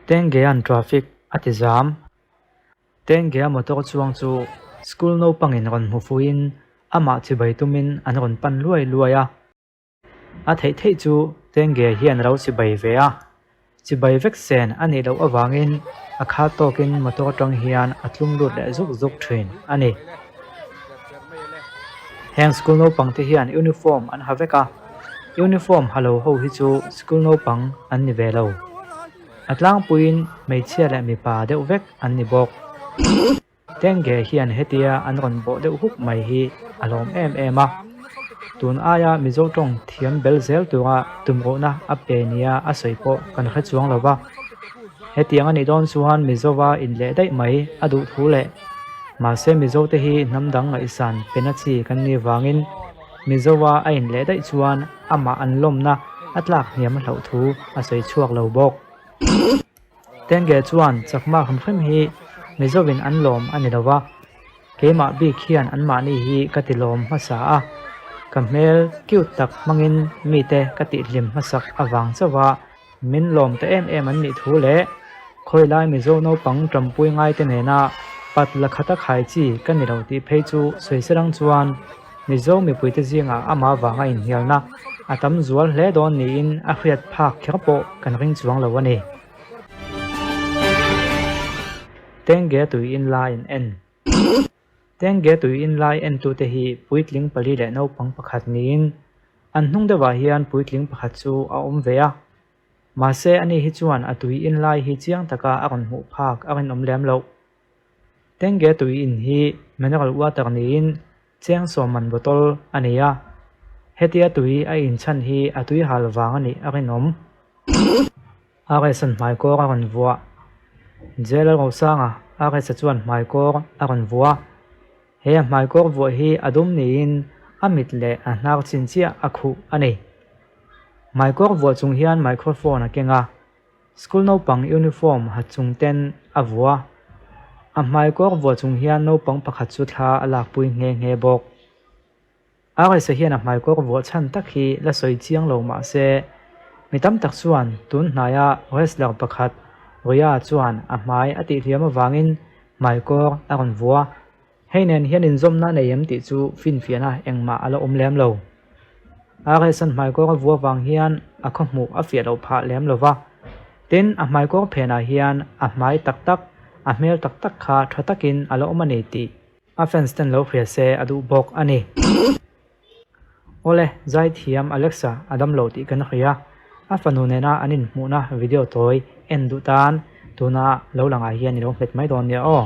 Tenggea'n traffic a ti zam. Tenggea motor chuang chu school naupangin rawn hmu fuhin amah chibai tumin an rawn pan luai luai a. A theih theih chu Tengge hian a lo chibai ve a, chibai vek sen a nih loh avangin a khat tawkin motor atang hian a tlum lut leh zuk zuk thin a ni. Heng school naupang te hian uniform an ha vek a, uniform ha lo ho hi chu school naupang an ni ve lo. A tlangpuiin hmeichhia leh mipa deuh vek an ni bawk. Tengge hian hetia an rawn bawh deuh huk mai hi a lawm em em a, tun aia Mizo tawng thiam bel zel tura tumruhna a pe nia a sawi pawh kan hre chuang lo va. Hetiang a nih dawn chuan Mizova inleh daih mai a duh thu leh mahse Mizote hi hnam dang ngaihsan pena chi kan nih vangin Mizova a inleh daih chuan amah an lawmna a tlak hniam a hlauh thu a sawi chhuak lo bawk. Tengge chuan chakma hrim hrim hi Mizovin an lawm a ni lo va, keimah bik hian anmahni hi ka ti lawm hmasa a, ka hmel cute tak hmangin mite ka tihhlim hmasak avang chauh a, min lawm ta em em an nih thu leh khawilai Mizo naupang tampui ngaite nena pat la khata khai chi ka ni lo tih phei chu sawi serang chuan Mizo mipuite zingah amah vanga inhnialna a tam zual hle dawn niin a hriat phak kher pawh kan ring chuang lo a ni. Tengge tui in lai an en. Tengge tui in lai entute hi puitling pali leh naupang pakhat niin an hnung deuhah hian puitling pakhat chu a awm ve a. Mahse ani hi chuan a tui in lai hi chiang taka a rawn hmuh phak a rinawm lem loh. Tengge tui in hi mineral water niin Cheng sawm man bottle a nei a, hetia tui a inchhan hi a tui hal vang a nih a rinawm. RS-a'n hmaikawr a rawn vuah. Jail a rosanga RS-a chuan hmaikawr a rawn vuah. He a hmaikawr vuah hi a dum niin a mit leh a hnar chin chiah a khuh a ni. Hmaikawr vuah chung hian microphone a keng a. School naupang uniform ha chung ten a vua. A hmai kawk vuah chung hian naupang pakhat chu thla a lakpui nghe nghe bawk. RSa hian a hmai kawk vuah chhan tak hi la sawi chiang lo mah se, mi tam tak chuan tun hnaia wrestler pakhat Rhea chuan a hmai a tihhliam avangin hmai kawr a rawn vua. Hei nen hian inzawmna a nei em tih chu finfiahna engmah a la awm lem lo. RS-a'n hmaikawr a vua vang hian a khawhmuh a fiah loh phah lem lo va. Tin, a hmaikawr phenah hian a hmai tak tak, a hmel tak tak kha tha takin a la awm a ni tih a fans ten lo hria se a duh bawk a ni. Awle, zaithiam Alexa a dam lo tih kan hria. A fanu nena an inhmuhna video tawi en duh tan tuna lo langah hian i lo hmet mai dawn nia aw.